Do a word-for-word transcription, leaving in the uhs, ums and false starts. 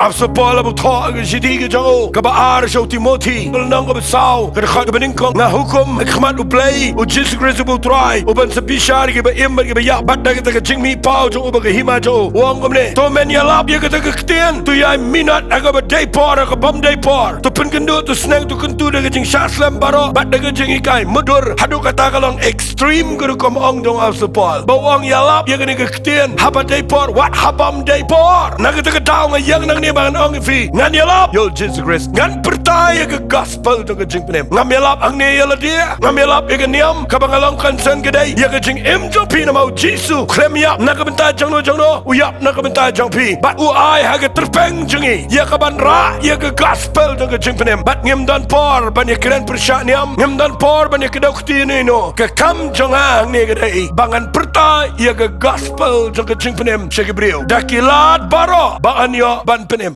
Apostol Paul haba u thoh ka shithi ka jong u kaba ar sha u Timothi, ka lynnong kaba saw, ka dkhot kaba nyngkong: Nga hukum ha khmat U Blei, U Jisu Khrist uba U Trai, uban sa bishar ïa kiba im bad kiba ïap, bad da kata ka jingmihpaw jong u bad ka hima jong u, u ong kumne: To men ïalap ïa kata ka ktien, to ïai minot ha kaba dei por, ha kaba ym dei por, to pynkynduh, to sneng, to kyntu da ka jingshah slem baroh bad da ka jinghikai mutdur. Haduh katta ka long extreme ka rukom ong jong u Apostol Paul, ba u ong ïalap ïa kane ka ktien haba dei por, wat haba ym dei por. Na kata ka daw nga ïeng nangne ba ngan ong ïa phi, ngan ïalap ïa U Jisu Khrist, ngan pyrta ïa ka gospel jong ka jingpynim. Ngam ïalap hangne ïa lade, ngam ïalap ïa ka niam. Kaba nga long concern ka dei ïa ka jingim jong phi, namar U Jisu u khlem ïap na ka bynta jongno jongno, u ïap na ka bynta jong phi bad u ai ha ka tyrpeng jong ngi ïa kaban rah ïa ka gospel jong ka jingpynim. Bad ngim don por ban ïakren pyrshah niam, ngim don por ban ïakdew kti ïano ïano. Ka kam jong nga hangne ka dei ba ngan pyrta ïa ka gospel jong ka jingpynim sha ki briew da ki lad baroh, ba yn ïoh ban pyn